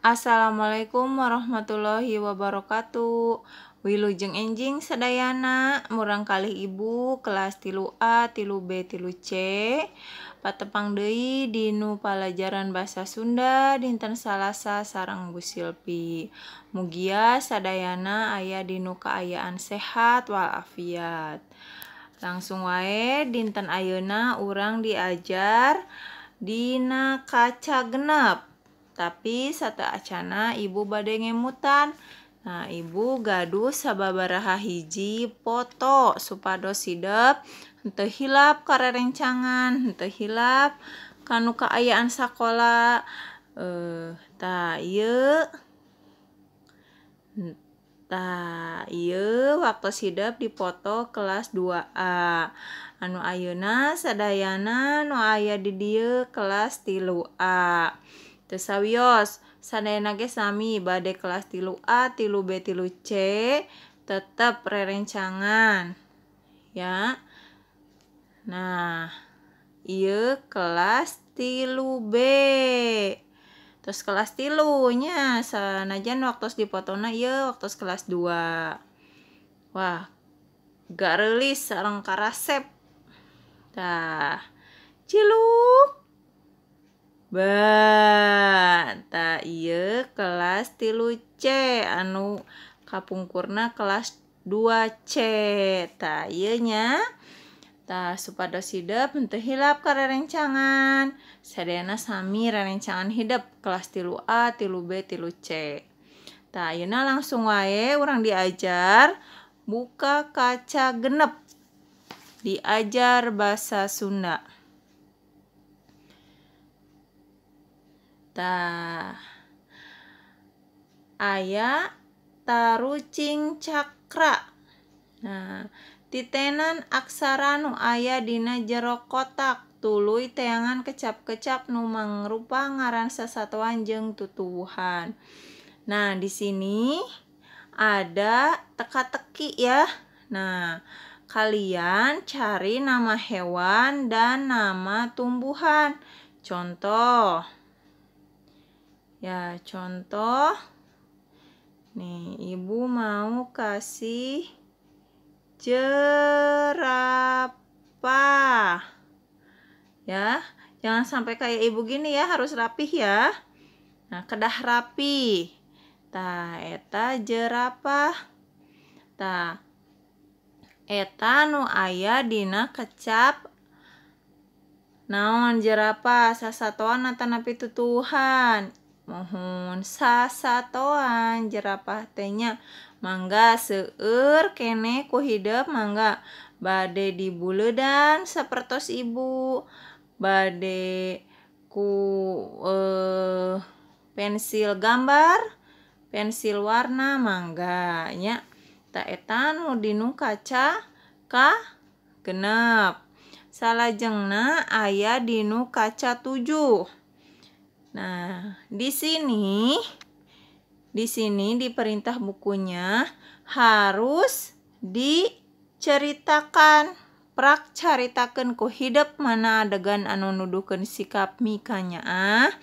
Assalamualaikum warahmatullahi wabarakatuh. Wilujeng enjing sadayana, murang kalih ibu kelas 3A, 3B, 3C. Patepang deui dinu palajaran basa Sunda dinten Salasa sareng Bu Silpi. Mugia sadayana aya dinu kaayaan sehat walafiat. Langsung wae dinten ayeuna urang diajar dina kaca genep. Tapi sateuacana ibu bade ngemutan. Nah, ibu gaduh sababaraha hiji foto supados hidep henteu hilap karerencangan, henteu hilap kanu kaayaan sakola. Tah ieu. Tah ieu waktos hidep dipoto kelas 2A. Anu ayeuna sadayana nu aya di dieu kelas 3A. Teu sawios, sadayana ge sami bade kelas 3A, 3B, 3C tetep rerencangan ya. Nah, ieu kelas 3B. Terus kelas 3 nya sanajan waktos dipotona ieu waktos kelas 2. Wah, gareulis sareng karasep. Tah, ciluk. Ba, tah ieu kelas 3C anu kapungkurna kelas 2C. Tah ieu nya. Tah supados hidep henteu hilap karerencangan. Sadayana sami rerencangan hidep kelas 3A, 3B, 3C. Tah ayeuna langsung wae urang diajar buka kaca genep. Diajar basa Sunda. Tah, aya tarucing cakra. Nah, titenan aksara nu aya dina jero kotak tuluy teangan kecap-kecap nu mangrupa ngaran sasatoan jeung tutuwuhan. Nah, di sini ada teka-teki ya. Nah, kalian cari nama hewan dan nama tumbuhan. Contoh. Ya, contoh. Nih, ibu mau kasih jerapah. Ya, jangan sampai kayak ibu gini ya, harus rapih ya. Nah, kedah rapi. Tah, eta jerapah. Tah, eta nu aya dina kecap naon jerapah, sasatoan atanapi tutuwuhan. Mohon sasatoan jerapah teh nya. Mangga seueur keneh ku hidep mangga bade dibuleudan sapertos ibu, bade ku pensil gambar, pensil warna mangga nya. Tah eta nu dinu kaca ka genep. Salajengna aya dinu kaca 7. Nah, di sini diperintah bukunya harus diceritakan, prak caritakeun ku hidep mana adegan anu nuduhkeun sikap mikanyaah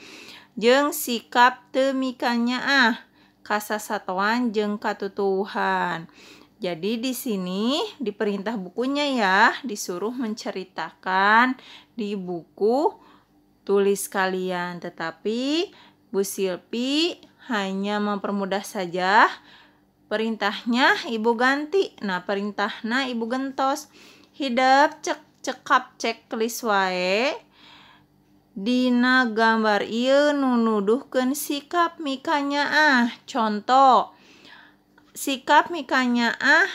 jeung sikap teu mikanyaah kasasatoan jeung katutuwuhan. Jadi di sini diperintah bukunya ya, disuruh menceritakan di buku tulis kalian, tetapi Bu Silpi hanya mempermudah saja. Perintahnya ibu ganti. Nah, perintahna ibu gentos. Hidep cekap checklist wae dina gambar ieu nu nuduhkeun sikap mikanyaah. Contoh, sikap mikanyaah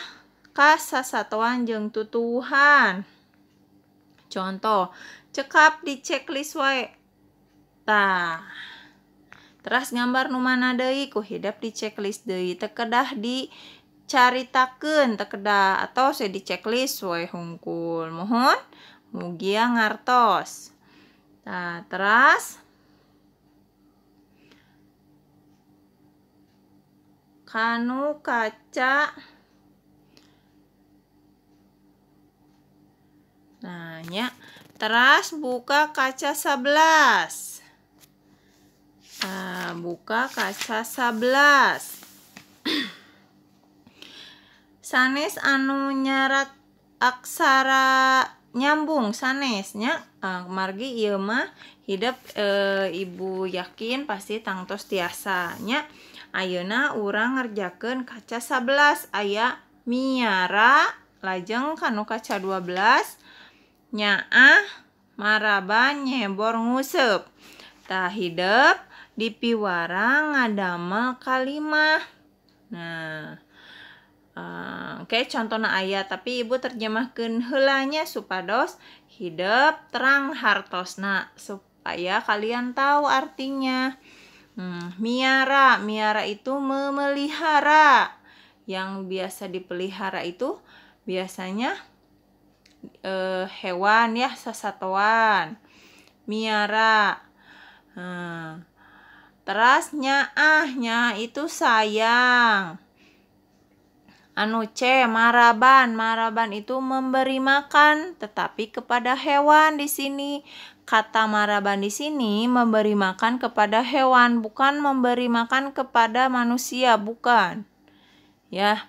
ka sasatoan jeung tutuwuhan. Contoh, cekap di checklist wae. Tah. Teras gambar nu mana deui ku hidep di checklist deui. Teu kedah dicaritakeun, teu kedah atau saya di checklist wae hungkul. Mohon mugia ngartos. Tah, teras kanu kaca. Nah, nya. Teras buka kaca 11. Tah, buka kaca 11. Sanes anu nyarat aksara nyambung sanesnya, margi ieu mah hidep, ibu yakin pasti tangtos tiasa nya. Ayeuna urang ngerjakeun kaca 11 aya miara, lajeng kanu kaca 12 nyaah, maraban, nyebor, nguseup. Tah, hidep dipiwarang ngadamel kalimah. Nah, oke, contohna aya tapi ibu terjemahkeun heula nya supados hidep terang hartosna supaya kalian tahu artinya. Miara, miara itu memelihara. Yang biasa dipelihara itu biasanya hewan ya, sasatoan. Miara. Teras nyaah, nyaah itu sayang. Anu C, maraban. Maraban itu memberi makan tetapi kepada hewan di sini. Kata maraban di sini memberi makan kepada hewan, bukan memberi makan kepada manusia, bukan. Ya.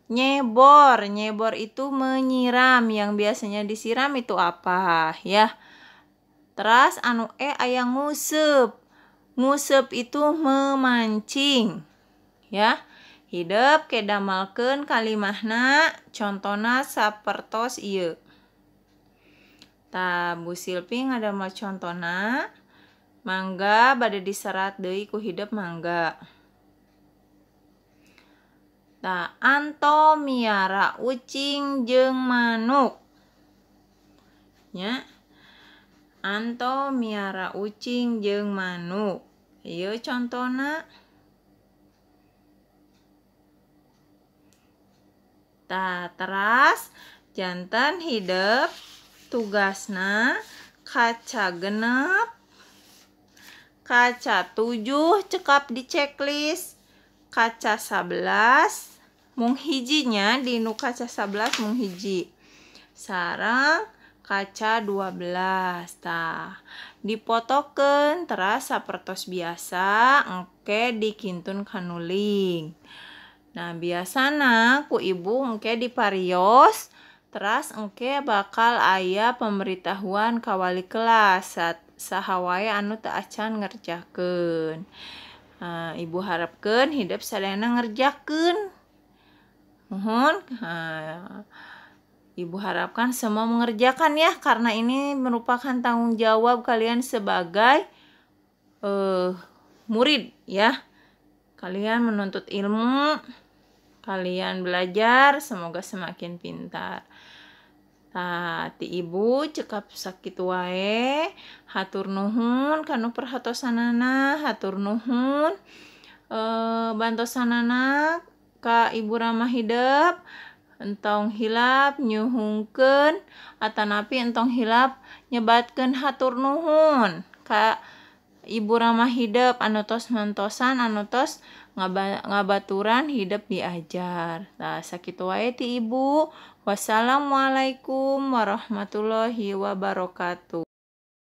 Nyebor, nyebor itu menyiram. Yang biasanya disiram itu apa ya? Teras anu E aya nguseup. Nguseup itu memancing. Ya. Hidep kedamalkeun kalimahna, contona sapertos ieu. Tah, Bu Silpi ngadamel contona. Mangga bade diserat deui ku hidep mangga. Tah, Anto miara ucing jeung manuk. Nya. Anto miara ucing jeung manuk. Ieu contona. Tah, teras janten hidep tugasna kaca 6, kaca 7 cekap di checklist, kaca 11 mung hijinya di nu kaca 11 mung hiji, sareng kaca 12. Tah, dipotokeun teras sapertos biasa engke dikintun kanuling. Nah, biasana ku ibu engke diparios, teras engke bakal aya pemberitahuan ka wali kelas saha wae anu teu acan ngerjakeun. Nah, ibu harapkeun hidep sadayana ngerjakeun. Muhun, ibu harapkan semua mengerjakan ya, karena ini merupakan tanggung jawab kalian sebagai murid ya. Kalian menuntut ilmu, kalian belajar, semoga semakin pintar. Tah, ti ibu cekap sakitu wae, hatur nuhun kanu perhatosanana, hatur nuhun bantosanana ka Ibu Rama hidep. Entong hilap nyuhungkeun atanapi entong hilap nyebatkeun hatur nuhun ka Ibu Rama hidep anu tos mantosan, anu tos ngabaturan hidep diajar. Tah, sakitu wae ti ibu. Wassalamualaikum warahmatullahi wabarakatuh.